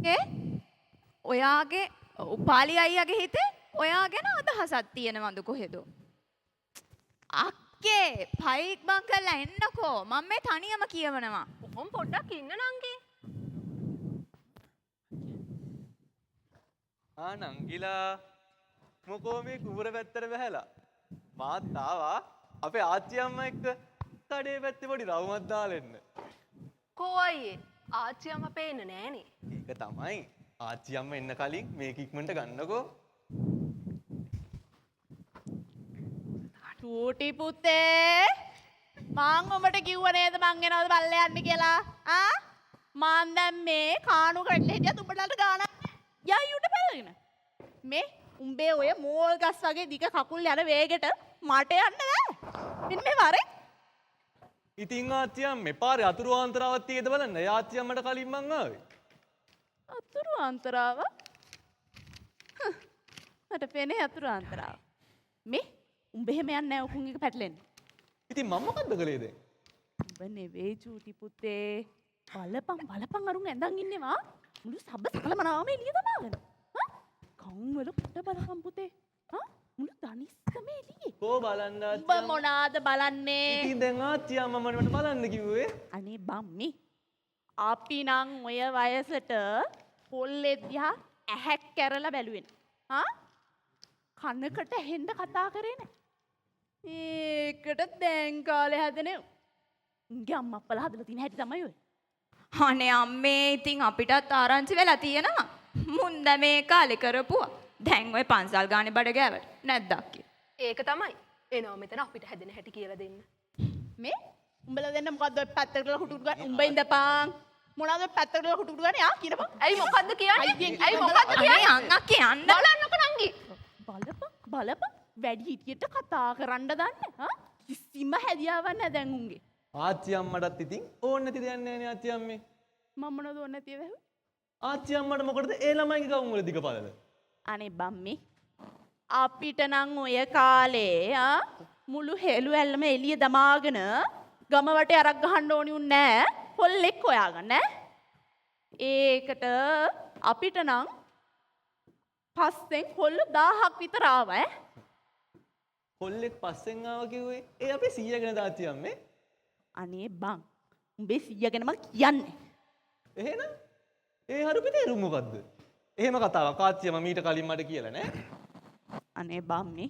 ඒ ඔයාගේ උපාලි අයියාගේ හිතේ ඔයා ගැන අදහසක් තියෙනවද කොහෙද? අක්කේ පයික් බං කරලා එන්නකෝ. මම මේ තනියම කියවනවා. ඔහොම පොඩ්ඩක් ඉන්න නංගි. ආ නංගිලා, මොකෝ මේ කුඹුර පැත්තට බහැලා? මාත් ආවා අපේ ආච්චි අම්මා එක්ක කඩේ පැත්තේ පොඩි රවුමක් දාලා එන්න. කෝ අයියේ, ආච්චි අම්මා පේන්නේ නෑනේ. ඒක තමයි. ආච්චි අම්මා එන්න කලින් මේක ඉක්මනට ගන්නකෝ. චූටි පුතේ, මං උඹට කිව්ව නේද මං එනවද බලලා යන්න කියලා? ආ, මං දැන් මේ කාණු කඩලා හිටියත් උඹලට ගානක් නෑ. යයි උඩ පැනගෙන. මේ උඹේ ඔය මෝල් ගස් වගේ දිග කකුල් යන වේගෙට මට යන්න බෑ. මෙන්න මේ වරේ. ඉතින් ආච්චි අම්මේ පාරේ අතුරු ආන්තරාවක් තියෙද බලන්න. ඒ ආච්චි අම්මට කලින් මං ආවේ. අතුරු ආන්තරාව? මට පේන්නේ අතුරු ආන්තරාව. මේ උඹ එහෙම යන්නේ නෑ උකුන් එක පැටලෙන්න. ඉතින් මම මොකද්ද කළේ දැන්? උඹ නෙවෙයි චූටි පුතේ. බලපන් බලපන් අරුන් ඇඳන් ඉන්නවා. මුළු සබ සකල මනාවම එළිය දමාගෙන. හා? කන් වල කොට බලපන් පුතේ. හා? මුළු දනිස්සම එළියේ. කෝ බලන්න ආච්චි උඹ අම්මා. මොනාද බලන්නේ? ඉතින් දැන් ආච්චි අම්මා මට බලන්න කිව්වේ. අනේ බම් මේ. අපි නම් ඔය වයසට පොල්ලේ දිහා ඇහැක් කැරලා බැලුවේ නෑ. හා? කනකට ඇහෙන්න කතා කරේ නෑ. ඒකට දැන් කාලේ හැදෙන උන්ගේ අම්මා අප්පලා හදලා තියෙන හැටි තමයි ඔය. අනේ අම්මේ, ඉතින් අපිටත් ආරංචි වෙලා තියෙනවා. මුන්ද මේ කාලේ කරපුවා. දැන් ඔය පන්සල් ගානේ බඩ ගෑවට නැද්ද අක්කේ? ඒක තමයි. එනවා මෙතන අපිට හැදෙන හැටි කියලා දෙන්න. මේ උඹලා දෙන්න මොකද්ද ඔය පැත්තකට හුටු හුටු ගන්න? උඹ ඉඳපන්. මොනවාද ඔය පැත්තකට හුටු හුටු ගන්නේ? ආ කියනපන්. ඇයි මොකද්ද කියන්නේ? අයියෙන් ඇයි කියන්න. මොකද්ද අනේ කියන්නේ? අන් අක්කේ යන්න. බලන්නකෝ නංගි. බලපන් බලපන් වැඩි හිටියට කතා කරන්න දන්නේ. ආ කිසිම හැදියාවක් නැහැ දැන් උන්ගේ. ආච්චි අම්මටත් ඉතින් ඕන නැති දෙයක් නෑනේ ආච්චි අම්මේ. මම මොනවද ඕන නැති ඒවා ඇහුවේ? ආච්චි අම්මට මොකටද ඒ ළමයිගේ ගවුම් වල දිග පළල? අනේ බම් මේ අපිට නම් ඔය කාලේ ආ මුළු හෙළු ඇල්ලම එළිය දමාගෙන ගම වටේ අරක් ගහන්න ඕනි උන් නෑ. කොල්ලෙක් හොයාගන්න ඈ. ඒකට අපිට නම් පස්සෙන් කොල්ල 1000ක් විතර ආවා ඈ. කොල්ලෙක් පස්සෙන් ආවා කිව්වේ ඒ අපේ සීයා ගැනද ආච්චි අම්මේ? අනේ බං උඹේ සීයා ගැන මං කියන්නේ. එහෙනම් ඒ හරුපේ තේරුම මොකද්ද? එහෙම කතාවක් ආච්චි අම්මා මීට කලින් මට කියලා නෑ. අනේ බං මේ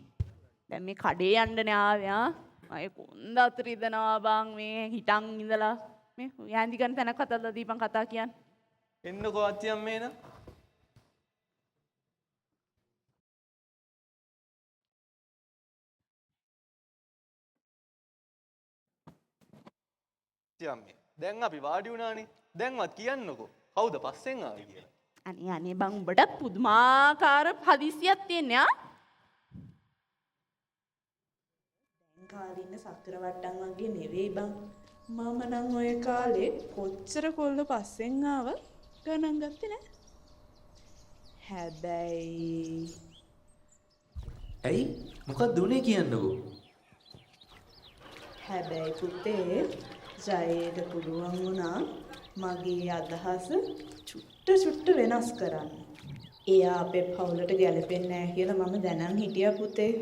දැන් මේ කඩේ යන්නනේ ආවේ ආ. මගේ කොන්ද අත රිදෙනවා බං මේ හිටන් ඉඳලා. මේ යෑන්දි ගන්න තැනක් හදලා දීපන් කතා කියන්න. එන්නකෝ ආච්චි අම්මේ නං. ආච්චි අම්මේ දැන් අපි වාඩි වුණානේ. දැන්වත් කියන්නකෝ කවුද පස්සෙන් ආවේ කියලා. අනේ අනේ බං උඹටත් පුදුමාකාර හදිසියක් තියෙන්නේ ආ. දැන් කාලේ ඉන්න සක්කර වට්ටම් වගේ නෙවෙයි බං. මම නම් ඔය කාලේ කොච්චර කොල්ල පස්සෙන් ආව ගණන් ගත්තේ නෑ. හැබැයි ඇයි මොකක්ද උනේ කියන්නකෝ? හැබැයි පුතේ ජයයට පුළුවන් වුණා මගේ අදහස චුට්ට චුට්ට වෙනස් කරන්න. එයා අපේ පවුලට ගැලපෙන්නේ නෑ කියලා මම දැනන් හිටියා පුතේ.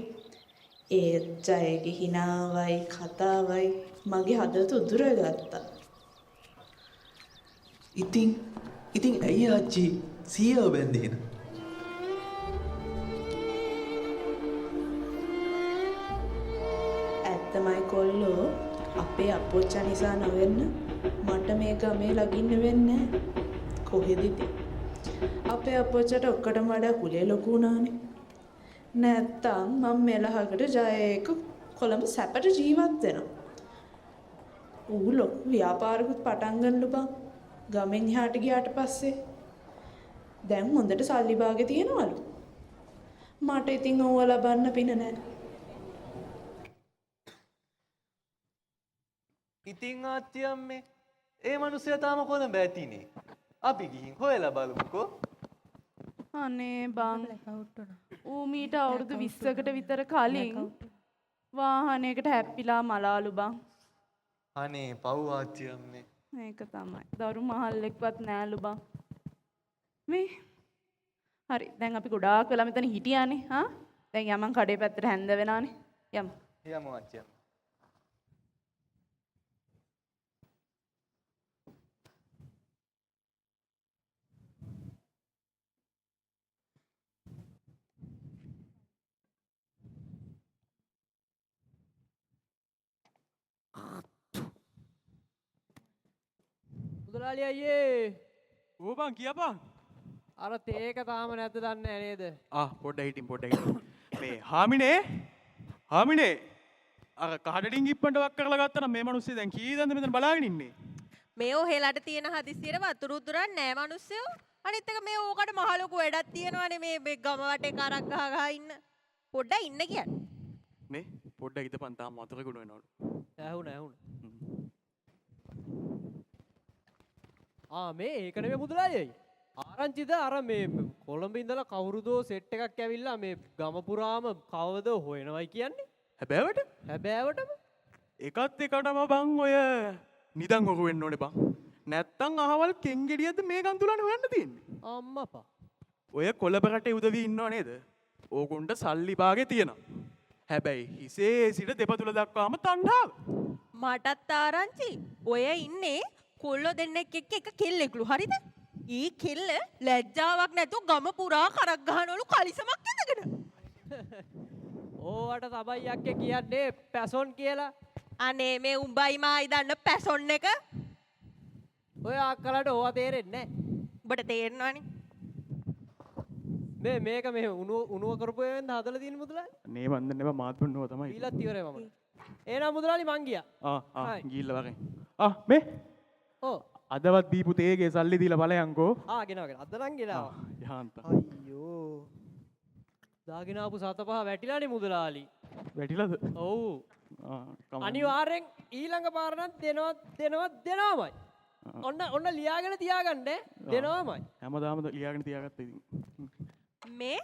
ඒත් ජයගේ හිනාවයි කතාවයි මගේ හදවත උදුරගත්තා. ඉතින් ඇයි ආච්චි සීයාව බැන්දේ එහෙනම්? ඇත්තමයි කොල්ලෝ, අපේ අප්පොච්චා නිසා නොවෙන්න මට මේ ගමේ ළඟින්න වෙන්නේ නෑ. කොහෙද ඉතින්? අපේ අප්පොච්චාට ඔක්කොටම වඩා කුලේ ලොකු වුණානේ. නැත්තම් මං මෙලහකට ජය එක්ක කොළඹ සැපට ජීවත් වෙනවා. ඌ ලොකු ව්‍යාපාරකුත් පටන් ගන්නලු බං. ගමෙන් එහාට ගියාට පස්සේ. දැන් හොඳට සල්ලි භාගෙ තියෙනවලු. මට ඉතින් ඌව ලබන්න පින නෑ. ඉතින් ආච්චි අම්මේ ඒ මනුස්සයා තාම කොළඹ ඇතිනේ. අපි ගිහින් හොයලා බලමුකෝ. අනේ බං ඌ මීට අවුරුදු 20කට විතර කලින් වාහනයකට හැප්පිලා මලාලු බං. අනේ පව් ආච්චි අම්මේ. ඒක තමයි. දරු මහල්ලෙක්වත් නෑලු බං. මේ හරි දැන් අපි ගොඩාක් වෙලා මෙතන හිටියානේ. ආ දැන් යමන් කඩේ පැත්තට හැන්ද වෙනානේ. යමු. යමු ආච්චි අම්මා. මුදලාලි අයියේ. ඕ බං කියපන්. අර තේක තාම නැද්ද දන්නේ නෑ නේද? ආ පොඩ්ඩක් හිටින් පොඩ්ඩක් හිටින්. මේ හාමිනේ හාමිනේ අර කහටඩින් ඉප්පන්ට වක් කරලා ගත්තා නම් මේ මිනිස්සු දැන් කී දන්ද මෙතන බලාගෙන ඉන්නේ. මේ ඔහෙලට තියෙන හදිස්සියට වතුර උතුරන්නේ නෑ මිනිස්සුયો. අනිත් එක මේ ඕකට මහ ලොකු වැඩක් තියෙනවානේ මේ මේ ගම වටේ කරක් ගහ ගහ ඉන්න. පොඩ්ඩක් ඉන්න කියන්න. මේ පොඩ්ඩක් හිටපන් තාම වතුර ගුණ වෙනවලු. ඇහුණා ඇහුණා. ආ මේ ඒක නෙමෙයි මුදලාලි අයියේ. ආරංචිද අර මේ කොළඹ ඉඳලා කවුරුදෝ සෙට් එකක් ඇවිල්ලා මේ ගම පුරාම කවද හොයනවයි කියන්නේ? හැබෑවට? හැබෑවටම? එකත් එකටම බං ඔය නිදන් හොරු වෙන්න ඕනේ බං. නැත්තම් අහවල් කෙන්ගෙඩියක්ද මේ ගන්තුලනේ හොයන්න තියෙන්නේ. අම්මපා. ඔය කොළඹ රටේ උදවි ඉන්නව නේද? ඕගොන්ට සල්ලි බාගේ තියෙනවා. හැබැයි හිසේ සිට දෙපතුල දක්වාම තණ්හාව. මටත් ආරංචි ඔය ඉන්නේ කොල්ලෝ දෙන්නෙක් එක්ක එක කෙල්ලෙක්ලු හරිද? ඊ කෙල්ල ලැජ්ජාවක් නැතුව ගම පුරා කරක් ගහනවලු කලිසමක් ඇඳගෙන. ඕවට තමයි යක්කේ කියන්නේ පැසොන් කියලා. අනේ මේ උඹයි මායි දන්න පැසොන් එක. ඔය අක්කලට ඕවා තේරෙන්නේ නැහැ. උඹට තේරෙනවනේ. මේ මේක මේ උණුව උණුව කරපු ඒවෙන්ද හදලා තියෙන මුදලාලි? නේ මන් දන්නේ බං මාත් බොන්නව තමයි. බීලත් ඉවරයි මම. එහෙනම් මුදලාලි මං ගියා. ආ ආ ගිහිල්ලා වරෙන්. ආ මේ ඔව් අදවත් දීපු තේගේ සල්ලි දීලා බලයන්කෝ. ආ ගෙනාවා ගෙනාවා. අද නම් ගෙනාවා. යහන්ත. අයියෝ. දාගෙන ආපු සත පහ වැටිලානේ මුදලාලි. වැටිලාද? ඔව්. ආ කමක්. අනිවාර්යෙන් ඊළඟ පාර නම් දෙනවා දෙනවා දෙනවාමයි. ඔන්න ඔන්න ලියාගෙන තියාගන්න දෙනවාමයි. හැමදාම ලියාගෙන තියාගත්තා ඉතින්. මේ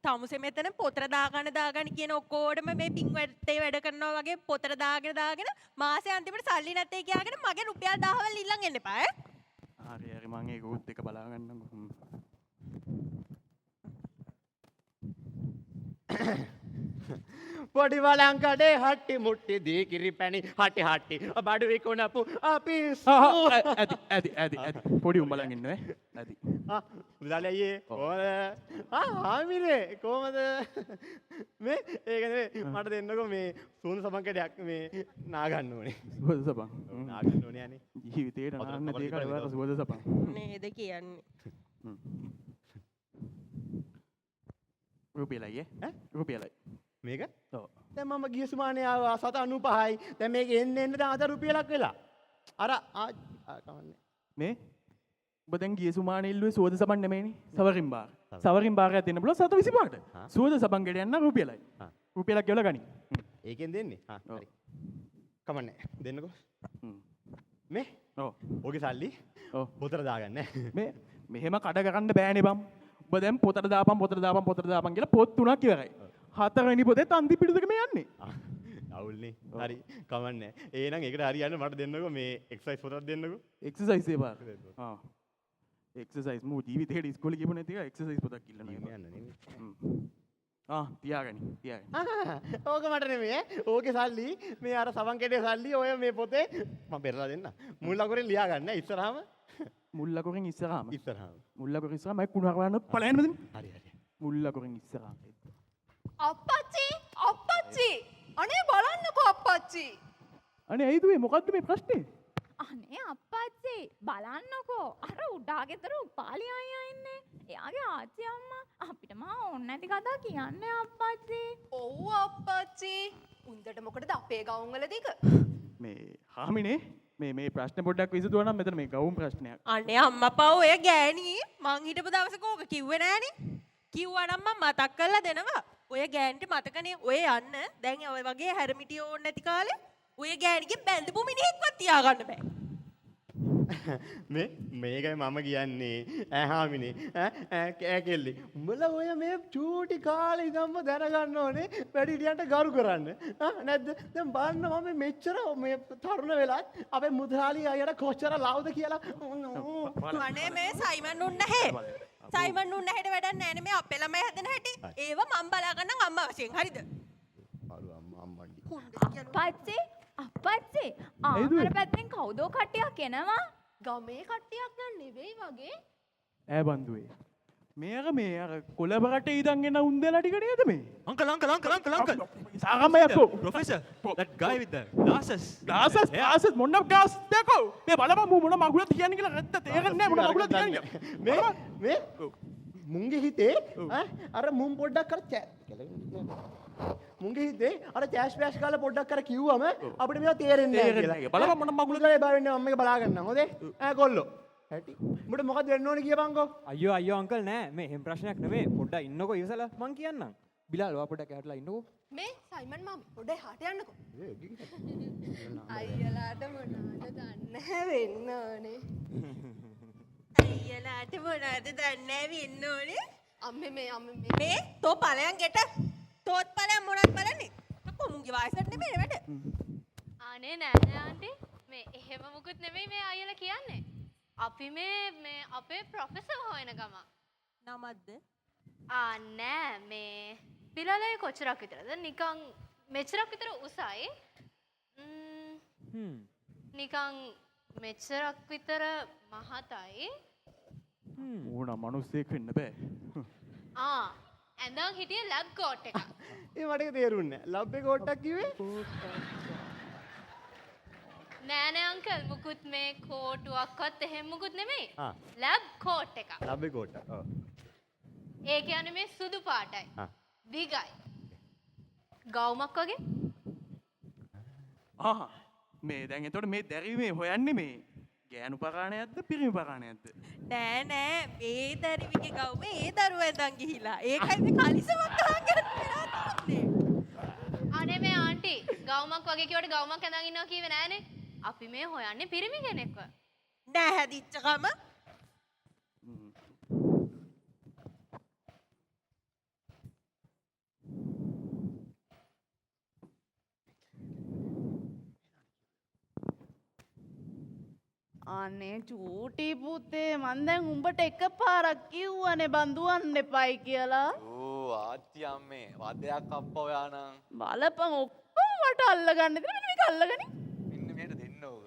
තමුසේ මෙතන පොතට දාගන්න දාගන්න කියන ඔක්කොටම මේ පින් වැඩේ වැඩ කරනවා වගේ පොතට දාගෙන දාගෙන මාසේ අන්තිමට සල්ලි නැත්තේ කියාගෙන මගේ රුපියල් 1000 වල ඉල්ලන් එන්න එපා ඈ. හරි හරි මං ඒක උත් එක බලා ගන්නම්කෝ. පොඩි වලං කඩේ හට්ටි මුට්ටි දී කිරි පැණි හටි හට්ටි බඩු විකුණපු අපි ඇති ඇති ඇති ඇති පොඩි උන් බලන් ඉන්න ඈ ඇති. ආ මුදලාලි අයියේ කොහොමද? ආ හාමිනේ කොහොමද? මේ ඒක නෙමෙයි මට දෙන්නකෝ මේ සුවඳ සබන් කඩයක් මේ නා ගන්න ඕනේ. සුවඳ සබන් නා ගන්න ඕනේ අනේ. ජීවිතේට නාන්න නැති එක අනිවාර්ය සුවඳ සබන්. නේද කියන්නේ. රුපියලයි ඈ රුපියලයි. මේක? ඔව්. දැන් මම ගිය සුමානේ ආවා 795යි. දැන් මේක එන්න එන්න දැන් අද රුපියලක් වෙලා. අර ආ කමන්නේ. මේ ඔබ දැන් ගිය සුමානේ ඉල්ලුවේ සුවඳ සබන් නෙමෙයිනේ. සවරින් බාර. සවරින් බාරයක් දෙන්න පුළුවන් 725ට. සුවඳ සබන් ගෙඩ යන්න රුපියලයි. රුපියලක් ගෙවලා ගනි. ඒකෙන් දෙන්නේ? හා හරි. කමන්නේ. දෙන්නකෝ. මේ? ඔව්. ඔගේ සල්ලි? ඔව්. පොතට දාගන්න. මේ මෙහෙම කඩ කරන්න බෑනේ බං. ඔබ දැන් පොතට දාපන් පොතට දාපන් පොතට දාපන් කියලා පොත් තුනක් ඉවරයි. හතරවෙනි පොතේ තන්දි පිටු දෙක මේ යන්නේ. අවුල්නේ. හරි කමන්නේ. එහෙනම් ඒකට හරියන්න මට දෙන්නකෝ මේ එක්සර්සයිස් පොතක් දෙන්නකෝ. එක්සර්සයිස් ඒ පාර. ආ. එක්සර්සයිස් මූ ජීවිතේට ඉස්කෝලේ ගියපු නැති එක එක්සර්සයිස් පොතක් ඉල්ලනවා. යන්න නෙමෙයි. ආ තියාගනි තියාගනි. ඕක මට නෙමෙයි ඈ. ඕකේ සල්ලි මේ අර සවන් කැටේ සල්ලි ඔය මේ පොතේ මම පෙරලා දෙන්න. මුල් අකුරෙන් ලියා ගන්න ඉස්සරහම. මුල් අකුරෙන් ඉස්සරහම. ඉස්සරහම. මුල් අකුරෙන් ඉස්සරහම මම කුණු හරවන්න ඵලයන් මෙතන. හරි හරි. මුල් අකුරෙන් ඉස්සරහම. අප්පච්චි අප්පච්චි අනේ බලන්නකෝ අප්පච්චි. අනේ ඇයි දුවේ මොකද්ද මේ ප්‍රශ්නේ? අනේ අප්පච්චි බලන්නකෝ අර උඩා ගෙදර උපාලි අයියා ඉන්නේ. එයාගේ ආච්චි අම්මා අපිට මහා ඕන නැති කතා කියන්නේ අප්පච්චි. ඔව් අප්පච්චි. උන්දට මොකටද අපේ ගවුම් වල දිග? මේ හාමිනේ මේ මේ ප්‍රශ්න පොඩ්ඩක් විසඳුවා නම් මෙතන මේ ගවුම් ප්‍රශ්නයක්. අනේ අම්මපා ඔය ගෑණි මං හිටපු දවසක ඕක කිව්වේ නෑනේ. කිව්වා නම් මං මතක් කරලා දෙනවා. ඔය ගෑනිට මතකනේ ඔය යන්න දැන් ඔය වගේ හැරමිටිය ඕන නැති කාලේ ඔය ගෑණිගෙන් බැඳපු මිනිහෙක්වත් තියාගන්න බෑ. මේ මේකයි මම කියන්නේ ඈ හාමිනේ ඈ ඈ කෑ කෙල්ලේ උඹලා ඔය මේ චූටි කාලේ ඉඳන්ම දැනගන්න ඕනේ වැඩිහිටියන්ට ගරු කරන්න. ආ නැද්ද? දැන් බලන්න මම මෙච්චර මේ තරුණ වෙලත් අපේ මුදලාලි අයියට කොච්චර ලව්ද කියලා. අනේ මේ සයිමන් උන්නැහේ. සයිමන් උන්නැහෙට වැඩක් නෑනේ මේ අපේ ළමයි හදන හැටි. ඒව මං බලා ගන්නම් අම්මා වශයෙන්. හරිද? අරු අම්මා අම්මන්ඩි. අප්පච්චි අප්පච්චි ආ අර පැත්තෙන් කවුදෝ කට්ටියක් එනවා. ගමේ කට්ටියක් නම් නෙවෙයි වගේ. ඈ බන්දුවේ මේ අර මේ අර කොළඹ රටේ ඉඳන් එන උන්දෙලා ටික නේද මේ? Uncle, uncle, uncle, uncle, uncle. සාරම්ම යකෝ. Professor, that guy with the glasses. Glasses, glasses මොන ග්ලාස් දෙකෝ? මේ බලපන් මූ මොන මගුලද කියන්නේ කියලා රෙද්ද තේරෙන්නේ නැහැ මොන මගුලද කියන්නේ. මේ මේ මුන්ගේ හිතේ ඈ අර මුන් පොඩ්ඩක් අර චෑ මුන්ගේ හිතේ අර චෑෂ් පෑෂ් කාලා පොඩ්ඩක් අර කිව්වම අපිට මේවා තේරෙන්නේ නැහැ තේරෙන්නේ කියලා. නැහැ. බලපන් මොන මගුලද. මුදලේ බය වෙන්නේ මම මේක බලා ගන්නම්. හොඳේ? ඈ කොල්ලෝ. හැටි. උඹට මොකද්ද වෙන්න ඕනේ කියපන්කෝ. අයියෝ අයියෝ අංකල් නෑ මේ එහෙම ප්‍රශ්නයක් නෙමෙයි පොඩ්ඩක් ඉන්නකෝ ඉවසලා මං කියන්නම් බිලාල් ඔයා පොඩ්ඩක් එහාටලා ඉන්නකෝ. මේ සයිමන් මාමේ පොඩ්ඩක් එහාට යන්නකෝ. අයියලාට මොනවද දන්නේ වෙන්න ඕනේ. අයියලාට මොනවද දන්නේ වෙන්න ඕනේ. අම්මේ මේ අම්මේ මේ මේ තෝ ඵලයන් ගෙට. තෝත් ඵලයන් මොනවද බලන්නේ? කො මුන්ගේ වයසට නෙමෙයි වැඩ. අනේ නෑ නෑ ආන්ටි මේ එහෙම මුකුත් නෙමෙයි මේ අයියලා කියන්නේ. අපි මේ මේ අපේ ප්‍රොෆෙසර් හොයන ගමන්. නමක්ද? ආ නෑ මේ බිලලේ කොච්චරක් විතරද? නිකන් මෙච්චරක් විතර උසයි. නිකන් මෙච්චරක් විතර මහතයි. ඌ නම් මිනිස්සෙක් වෙන්න බෑ. ආ ඇඳන් හිටියේ ලැබ් කෝට් එකක්. ඒ මට ඒක තේරුන්නේ නැහැ. ලබ් එක කෝට්ටක් කිව්වේ? නෑ නෑ අංකල් මුකුත් මේ කෝටුවක්වත් එහෙම මුකුත් නෙමෙයි. ආ. ලැබ් කෝට් එකක්. ලබ් එක කෝට්ටක්. ඔව්. ඒ කියන්නේ මේ සුදු පාටයි. ආ. දිගයි. ගවුමක් වගේ. ආ මේ දැන් එතකොට මේ දැරීමේ හොයන්නේ මේ ගෑනු පරාණයක්ද පිරිමි පරාණයක්ද? නෑ නෑ මේ දරුවිගේ ගවුමේ ඒ දරුවා ඇඳන් ගිහිලා. ඒකයි මේ කලිසමක් අහගෙන වෙලා තිබුණේ. අනේ මේ ආන්ටි ගවුමක් වගේ කිව්වට ගවුමක් ඇඳන් ඉන්නවා කිව්වේ නෑනේ. අපි මේ හොයන්නේ පිරිමි කෙනෙක්ව. නෑ හැදිච්ච කම. අනේ චූටි පුතේ මං දැන් උඹට එකපාරක් කිව්වනේ බං දුවන්න එපයි කියලා. ඕ ආච්චි අම්මේ වදයක් අප්පා ඔයා නම්. බලපන් ඔක්කොම මට අල්ලගන්න ඉතින් මෙන්න මේක අල්ලගනි. මෙන්න මෙහෙට දෙන්න ඕක.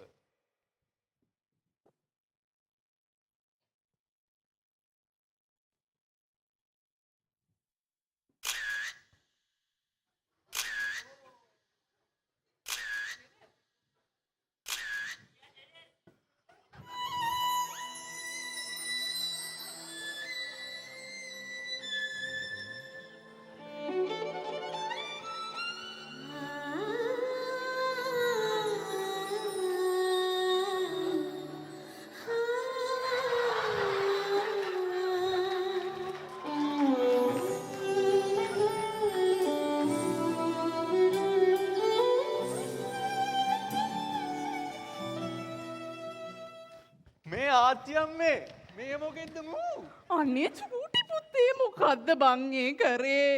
මේ ආච්චි අම්මේ මේ මොකෙද්ද මූ? අනේ චූටි පුතේ මොකද්ද බං ඒ කරේ?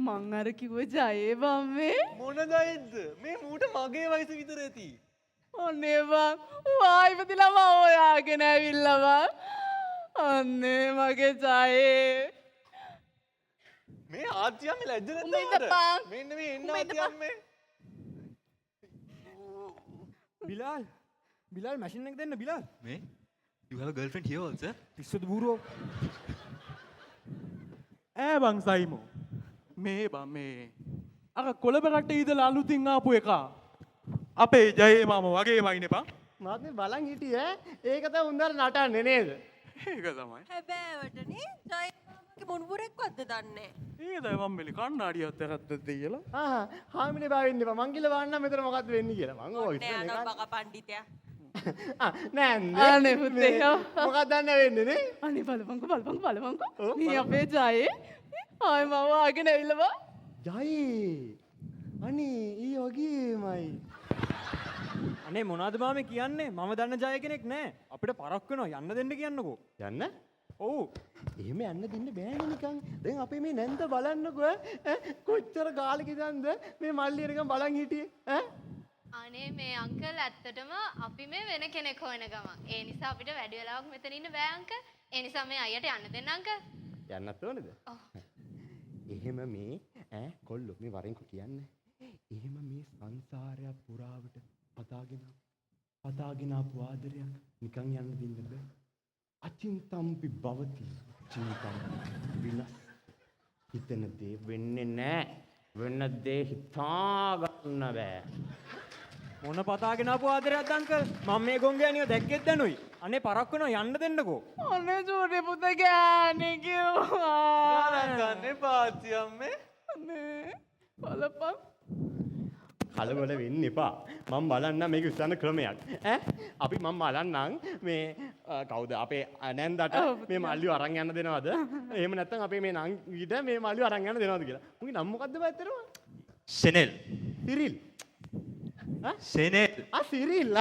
මං අර කිව්ව ජයේ බං මේ. මොන ජයෙද්ද? මේ මූට මගේ වයස විතර ඇති. අනේ බං වා ඉපදිලා මං හොයාගෙන ඇවිල්ලා බං. අනේ මගේ ජයේ. මේ ආච්චි අම්මේ ලැජ්ජ නැද්ද? උඹ ඉඳපන්. මෙන්න මේ එන්න උඹ ආච්චි ඉඳපන්. අම්මේ. බිලාල් බිලාල් මැෂින් එක දෙන්න බිලාල්. මේ you have a girlfriend here also? පිස්සුද බූරුවෝ? ඈ බං සයිමෝ මේ බං මේ අර කොළඹ රටේ ඉඳලා අලුතින් ආපු එකා අපේ ජයේ මාමා වගේමයිනේ බං. මාත් මේ බලන් හිටියේ ඈ. ඒක තමයි උන්දාර නටන්නේ නේද? ඒක තමයි. හැබෑවටනේ ජය මාමාගේ මුණුබුරෙක්වත්ද දන්නේ. ඒක තමයි මම මෙලි කණ්ණාඩියක් දැකද්ද දෙයියලා. ආ හාමිනේ බය වෙන්න එපා. මං කියලා බලන්නම් මෙතන මොකද්ද වෙන්නේ කියලා. මං ඔය නෑ විතර අනක් බක පණ්ඩිතයා. නෑ අනේ පුතේ. මොකක්ද දන්නේ වෙන්නේ නේ? අනේ බලපන්කෝ බලපන්කෝ බලපන්කෝ. මේ අපේ ජයේ ආයෙ මම ආගෙන ඇවිල්ලා බං. ජයේ අනේ ඊ වගේමයි. අනේ මොනවද මාමේ කියන්නේ? මම දන්න ජය කෙනෙක් නෑ. අපිට පරක් වෙනවා යන්න දෙන්න කියන්නකෝ. යන්න? ඔව්. එහෙම යන්න දෙන්න බෑනේ නිකන්. දැන් අපේ මේ නැන්ද බලන්නකෝ ඈ කොච්චර කාලෙක ඉඳන්ද මේ මල්ලි එනකන් බලන් හිටියේ ඈ. අනේ මේ අංකල් ඇත්තටම අපි මේ වෙන කෙනෙක් හොයන ගමන්. ඒ නිසා අපිට වැඩි වෙලාවක් මෙතන ඉන්න බෑ අංකල්. ඒ නිසා මේ අයියට යන්න දෙන්න අංකල්. යන්නත් ඕනේද? ඔව්. එහෙම මේ ඈ කොල්ලෝ මේ වරෙන්කෝ කියන්නේ. එහෙම මේ සංසාරයක් පුරාවට පතාගෙන පතාගෙන ආපු ආදරයක් නිකන් යන්න දෙන්න බෑ. අචින්තම්පි භවති චින්තම්පි විනස්. හිතන දේ වෙන්නේ නෑ. වෙන දේ හිතා ගන්න බෑ. මොන පතාගෙන ආපු ආදරයක්ද අංකල්? මම මේ ගොන් ගෑණියව දැක්කෙත් දැනුයි. අනේ පරක් වෙනවා යන්න දෙන්නකෝ. අනේ චූටි පුත ගෑණි කිව්වා. ගණන් ගන්න එපා ආච්චි අම්මේ. අනේ බලපන්. කලබල වෙන්න එපා. මම බලන්නම් මේක විසඳන ක්‍රමයක්. ඈ අපි මම බලන්නම් මේ කවුද අපේ නැන්දට මේ මල්ලිව අරන් යන්න දෙනවද? එහෙම නැත්නම් අපේ මේ නංගිට මේ මල්ලිව අරන් යන්න දෙනවද කියලා. මුගේ නම මොකද්ද බා ඇත්තටම? සෙනෙල්. සිරිල්. සෙනෙල්. ආ සිරිල්.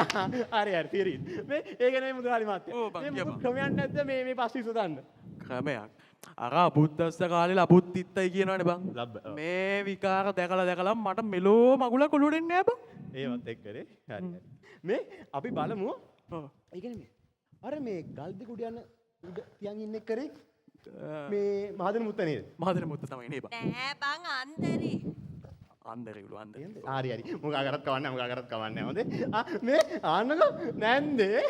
හරි හරි සිරිල්. මේ ඒ ගැන මේ මුදලාලි මහත්තයා. මේ මොකක් ක්‍රමයක් නැද්ද මේ මේ පස්සේ විසඳන්න? ක්‍රමයක්. අර අබුද්දස්ස කාලේ ලබුත්තිත්තයි කියනවනේ බං. මේ විකාර දැකලා දැකලා මට මෙලෝ මගුලක් ඔලුවට එන්නේ නෑ බං. ඒවත් එක්කනේ. හරි හරි. මේ අපි බලමු. ඒ කියන්නේ මේ අර මේ ගල් දෙක උඩ යන උඩ තියන් ඉන්න එක් කරේ මේ මහදෙන මුත්ත නේද? මහදෙන මුත්ත තමයි නේ බං. නෑ බං අන්දරේ. අන්දරේලු අන්දරේ. හරි හරි. මොකා කරත් කවන්නේ මොකා කරත් කවන්නේ හොඳේ. ආ මේ ආන්නකෝ නැන්දේ.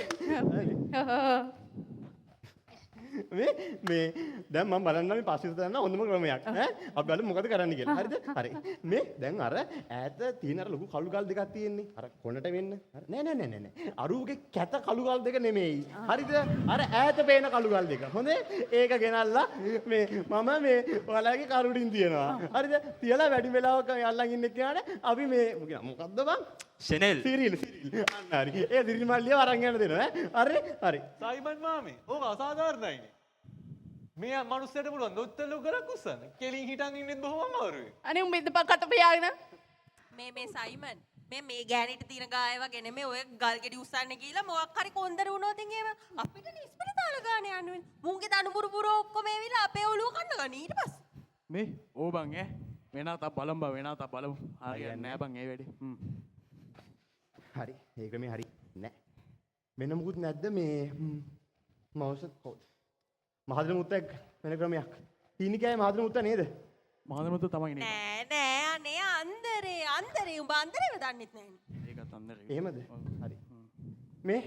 මේ මේ දැන් මම බලන්න මේ පස්සේ විසඳන්න හොඳම ක්‍රමයක් ඈ අපි බලමු මොකද කරන්න කියලා. හරිද? හරි. මේ දැන් අර ඈත තියෙන අර ලොකු කළු ගල් දෙකක් තියෙන්නේ. අර කොනට වෙන්න. අර නෑ නෑ නෑ නෑ නෑ. අරුගේ කැත කළු ගල් දෙක නෙමෙයි. හරිද? අර ඈත පේන කළු ගල් දෙක. හොඳේ? ඒක ගෙනල්ලා මේ මම මේ ඔයාලගේ කරුඩින් තියනවා. හරිද? තියලා වැඩි වෙලාවක අල්ලන් ඉන්න එක්කනට අපි මේ මොකද්ද බං? සෙනෙල්. සිරිල් සිරිල්. අන්න හරි. ඒ සිරිල් මල්ලියව අරන් යන්න දෙනවා ඈ. හරි හරි. සයිමන් මාමේ ඕක අසාධාරණයිනේ. මේ මනුස්සයට පුළුවන් දොත්තර ලොකු ගලක් උස්සන්න. කෙලින් හිටන් ඉන්නෙත් බොහොම අමාරුයි. අනේ උඹ ඉඳපන් කට පියාගෙන. මේ මේ සයිමන් මේ මේ ගෑණිට තියෙන ගාය වගේ නෙමෙයි ඔය ගල් ගෙඩි උස්සන්න කියලා මොකක් හරි කොන්දර වුණොත් එහෙම අපිට ඉස්පිරිතාල ගාන යන්න වෙන්නේ. මුන්ගේ දනුබුරු බුරු ඔක්කොම ඇවිල්ලා අපේ ඔළුව කන්න ගන්න ඊට පස්සේ. මේ ඕ බං ඈ වෙන තා බලමු බං වෙන තා බලමු. හරියන්නේ නෑ බං ඒ වැඩේ. හරි. ඒ ක්‍රමේ හරි නෑ. වෙන මොකුත් නැද්ද මේ මවුස් කවුද? මහදන මුත්ත එක්ක වෙන ක්‍රමයක්. තීනිකෑයේ මහදන මුත්ත නේද? මහදන මුත්ත තමයි නේද? නෑ නෑ අනේ අන්දරේ අන්දරේ උඹ අන්දරේව දන්නෙත් නෑනේ. ඒකත් අන්දරේ. එහෙමද? හරි. මේ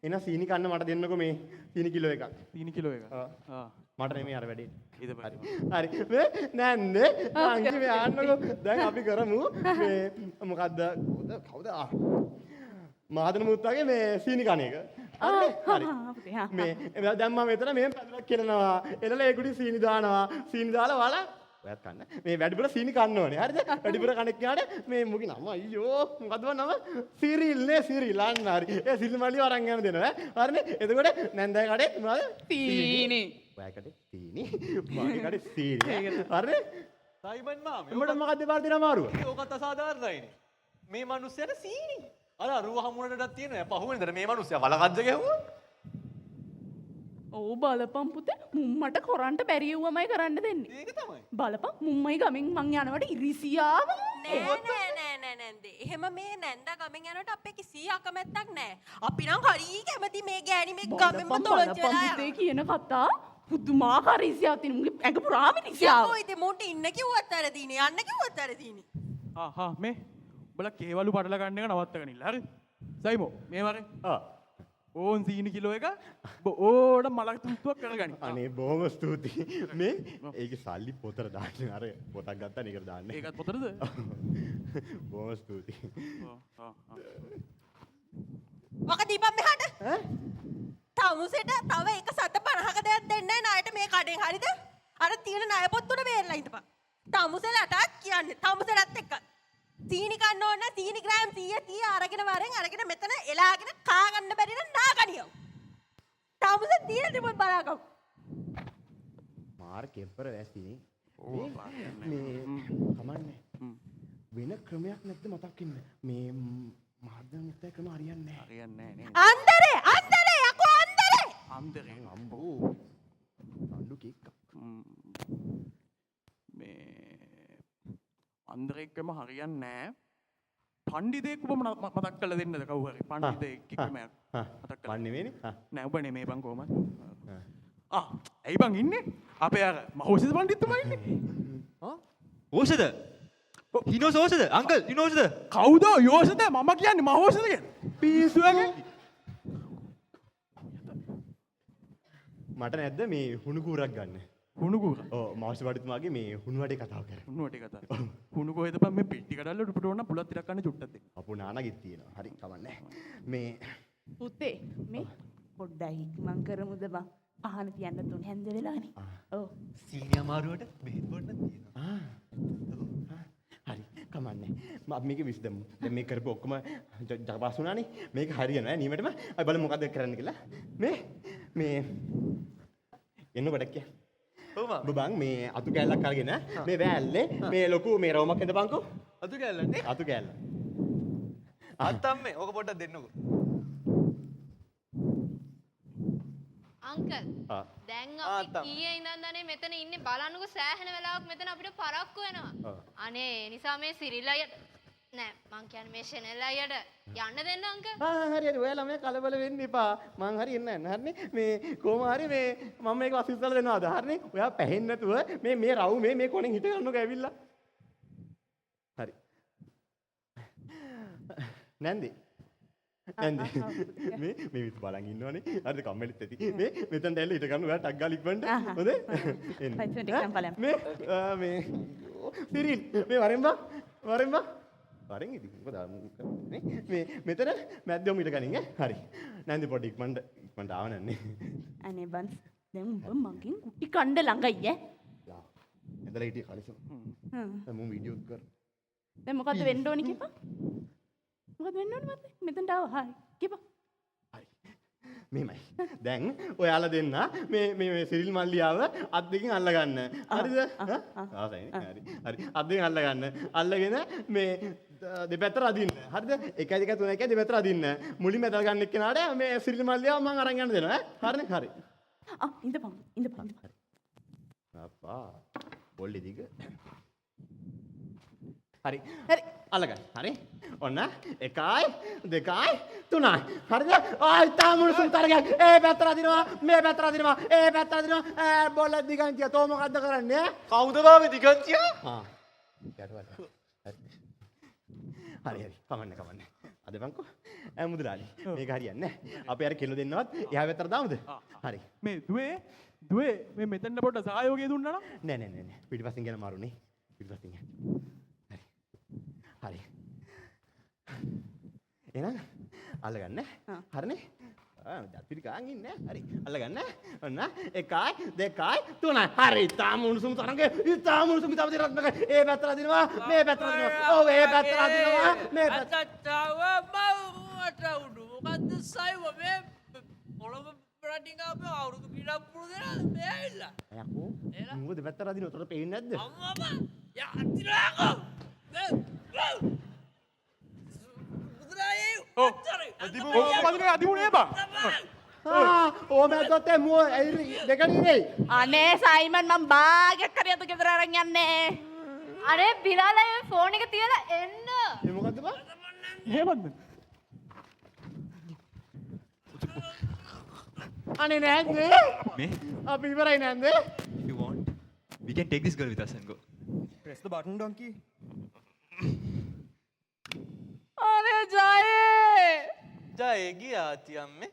එන සීනි කන්න මට දෙන්නකෝ මේ සීනි කිලෝ එකක්. සීනි කිලෝ එකක්. ඔව්. මට නෙමෙයි අර වැඩේ. හරි. හරි. මේ නෑන්නේ අංකි මේ ආන්නකෝ දැන් අපි කරමු මේ මොකද්ද කවුද ආ මහදන මුත්තගේ මේ සීනි කණ එක. හරි හරි. මේ දැන් මම මෙතන මෙහෙම පැදුරක් කෙලනවා. එලලා ඒ කුඩි සීනි දානවා. සීනි දාලා ඔයාලා ඔයත් කන්න. මේ වැඩිපුර සීනි කන්න ඕනේ. හරිද? වැඩිපුර කණෙක් කියාට මේ මුගේ නම අයියෝ මොකද්ද බං නම? සිරිල් නේ සිරිල්. අන්න හරි. ඒ සිරිල් මල්ලිව අරන් යන දෙනවා ඈ. හරිනේ? එතකොට නැන්දෑ කඩේ මොනවද? සීනි. ඔයා කඩේ සීනි. මගේ කඩේ සීනි. හරිනේ? සයිමන් මාමේ උඹට මොකද්ද පාර දෙන අමාරුව? ඕකත් අසාධාරණයිනේ. මේ මිනිස්සයාට සීනි. අර අරුව හමුනටත් තියෙනවා. පහුවෙනිදට මේ මිනිස්සයා වලකජ්ජ ගැහුවා. ඔව් බලපන් පුතේ මුම්මට කොරන්ට බැරි වුවමයි කරන්න දෙන්නේ. ඒක තමයි. බලපන් මුම්මයි ගමෙන් මං යනවට ඉරිසියාව. නෑ නෑ නෑ නෑ නැන්දේ. එහෙම මේ නැන්දා ගමෙන් යනකොට අපේ කිසි අකමැත්තක් නෑ. අපි නම් හරි කැමති මේ ගෑණි මේ ගමෙන්ම තොලොච්ච වෙලා බලපන් පුතේ කියන කතා පුදුමාකාර ඉරිසියාවක් තියෙන. මුගේ ඇඟ පුරාම ඉරිසියාව. යකෝ ඉතින් මුන්ට ඉන්න කිව්වත් වැරදීනේ යන්න කිව්වත් වැරදීනේ. ආ හා මේ උඹලා කේවලු පටල ගන්න එක නවත්තගෙන ඉන්න. හරි? සයිමෝ මේ වරේ. ආ ඕන් සීනි කිලෝ එක ඕන මලක් තුත්තුවක් කරගනි. අනේ බොහොම ස්තුතියි. මේ ඒකේ සල්ලි පොතට දාන්න. අර පොතක් ගත්තා නේ ඒකට දාන්න. ඒකත් පොතටද? බොහොම ස්තුතියි. ඔක දීපන් මෙහාට. ඈ? තමුසෙට තව එක 750ක දෙයක් දෙන්නේ නැහැ ණයට මේ කඩෙන් හරිද? අර තියෙන ණය පොත් තුන බේරලා ඉඳපන්. තමුසෙලටත් කියන්නේ තමුසෙලත් එක්ක. සීනි කන්න ඕන නම් සීනි ග්‍රෑම් 100 100 අරගෙන වරෙන් අරගෙන මෙතන එලාගෙන කා ගන්න බැරි නම් නාගනියව. තමුසෙ තියෙන තිබුත් බලාගමු. මාර කෙප්පර වැසි. මේ කමන්නේ. වෙන ක්‍රමයක් නැද්ද මතක් වෙන්න? මේ මාත් දැන් හිතේ ක්‍රම හරියන්නේ නැහැ. හරියන්නේ නැහැ නේ. අන්දරේ අන්දරේ යකෝ අන්දරේ. අන්දරේ අම්බෝ. රණ්ඩු කේක්. මේ අන්දරේ ක්‍රම හරියන්නේ නැහැ. පණ්ඩිතයෙක් ඔබ මතක් කරලා දෙන්නද කවුරු හරි? පණ්ඩිතයෙක් ක්‍රමයක් මතක් කරලා. මන් නෙමෙයිනේ. නෑ ඔබ නෙමෙයි බං කොහමද? ආ ඇයි බං ඉන්නේ? අපේ අර මහෝෂධ පණ්ඩිතතුමා ඉන්නේ. ආ ඕෂධ? He knows ඕෂධ. Uncle, you know ඕෂධ? කවුද යෝෂධ? මම කියන්නේ මහෝෂධ කියලා. පිස්සු වගේ. මට නැද්ද මේ හුණු කූරක් ගන්න? හුණු කූර? ඔව් මහෝෂධ පඬිතුමාගේ මේ හුණු වටේ කතාව කරා. හුණු වටේ කතාව. හුණු කොහෙද බං මේ පෙට්ටි කඩල්ල උඩට ඕන පුලත් ටිකක් ගන්න චුට්ටක් දෙන්න. අපෝ නානාගෙත් තියෙනවා. හරි කමන්නේ. මේ පුතේ මේ පොඩ්ඩයි ඉක්මන් කරමුද බං? පහන තියන්න තුන හැන්ද වෙලානේ. ඔව්. සීනි අමාරුවට බෙහෙත් බොන්න තියෙනවා. හරි කමන්නේ. අපි මේක විසඳමු. දැන් මේ කරපු ඔක්කොම ජගපාස් වුණානේ. මේක හරියනවා ඈ නියමටම. අපි බලමු මොකද්ද කරන්න කියලා. මේ මේ එන්න ගොඩක් කිය. ඔව් මා. ඔබ බං මේ අතු කෑල්ලක් අරගෙන මේ වැල්ලේ මේ ලොකු මේ රවුමක් හදපන්කෝ. අතු කෑල්ලක් නේ? අතු කෑල්ල. අත්තම්මේ ඔක පොඩ්ඩක් දෙන්නකෝ. අංකල් දැන් අපි කීයේ ඉඳන් දනේ මෙතන ඉන්නේ බලන්නකෝ සෑහෙන වෙලාවක් මෙතන අපිට පරක්කු වෙනවා. අනේ ඒ නිසා මේ සිරිල් අයියට නෑ මං කියන්නේ මේ ෂෙනල් අයියට යන්න දෙන්න අංකල්. ආ හරි හරි ඔයා ළමයා කලබල වෙන්න එපා. මං හරි එන්න යන්න හරිනේ. මේ කොහොම හරි මේ මම මේක වස් විසලා දෙනවාද හරිනේ. ඔයා පැහෙන්නේ නැතුව මේ මේ රවුමේ මේ කොනෙන් හිට ගන්නකෝ ඇවිල්ලා. හරි. නැන්දි නැන්දි මේ මේ විත් බලන් ඉන්නවනේ. හරිද කම්මැලිත් ඇති. මේ මෙතනට ඇවිල්ලා හිට ගන්න ඔයා ටක් ගාලා ඉක්මනට. හොඳේ? එන්න. මේ මේ සිරිල් මේ වරෙන් බා වරෙන් බා වරෙන් ඉතින් මොකද නේ මේ මෙතන මැද්දම හිට ගනින් ඈ. හරි. නැන්දි පොඩි ඉක්මනට ඉක්මනට ආව නන්නේ. අනේ බං දැන් උඹ මගෙන් කුටි කණ්ඩ ළඟයි ඈ. යා. ඇඳලා හිටියේ කලිසම. දැන් මම වීඩියෝ කර. දැන් මොකද්ද වෙන්න ඕනි කියපන්? මොකද වෙන්න ඕනේ මත් මෙතනට ආවා. හරි කියපන්. හරි. මෙහෙමයි. දැන් ඔයාලා දෙන්න මේ මේ මේ සිරිල් මල්ලියාව අත් දෙකෙන් අල්ල ගන්න. හරිද? ආසයිනේ. හරි. හරි. අත් දෙකෙන් අල්ල ගන්න. අල්ලගෙන මේ දෙපැත්තට අදින්න. හරිද? 1 2 3 1 දෙපැත්තට අදින්න. මුලින්ම ඇදලා ගන්න එක්කෙනාට මේ සිරිල් මල්ලියාව මං අරන් යන්න දෙනවා ඈ. හරිනේ? හරි. ආ ඉඳපන්. ඉඳපන්. හරි. අප්පා බොල්ලේ දිග. හරි. හරි. අල්ලගන්න. හරි. ඔන්න 1 2 3. හරිද? ආයි තාම උණුසුම් තරගයක්. ඒ පැත්තට අදිනවා, මේ පැත්තට අදිනවා, ඒ පැත්තට අදිනවා. ඈ බොල්ල දිගන්තියා තෝ මොකද්ද කරන්නේ? කවුද බා මේ දිගන්තියා? ආ. යටවල. හරි හරි. කමන්නේ කමන්නේ. අද බංකෝ. ඈ මුදලාලි. මේක හරියන්නේ නැහැ. අපි අර කෙල්ල දෙන්නවත් එහා පැත්තට දාමුද? හරි. මේ දුවේ දුවේ මේ මෙතෙන්ට පොඩ්ඩ සහයෝගය දුන්නා නම් නෑ නෑ නෑ නෑ. පිටිපස්සෙන් ගැන මාරුනේ. පිටිපස්සෙන් යන්න. හරි. එහෙනම් අල්ලගන්න. හරිනේ? ආ දත් පිටි ගාන් ඉන්නේ. හරි. අල්ලගන්න. ඔන්න 1 2 3. හරි. තාම උණුසුම් තරංගේ. තාම උණුසුම් තව දෙයක් නෑ. ඒ පැත්තට අදිනවා. මේ පැත්තට අදිනවා. ඔව් ඒ පැත්තට අදිනවා. මේ පැත්තට. මට උඩු මොකද්ද සයිව මේ පොළොව රටින් ආපු අවුරුදු කීයක් පුරුදු වෙලාද මේ ඇවිල්ලා. යකෝ. මොකද පැත්තට අදිනවා? උතර පේන්නේ නැද්ද? අම්මා යා අදිනවා. අනේ සයිමන් මං බාගයක් හරි අද ගෙදර අරන් යන්නේ. අනේ බිලාලා මේ ෆෝන් එක තියලා එන්න. ඒ මොකද්ද බං? එහෙමද? අනේ නෑන්දේ. මේ අපි ඉවරයි නෑන්දේ. If you want, we can take this girl with us and go. Press the button, donkey. අනේ ජයේ ජයේ ගියා ආච්චි අම්මේ.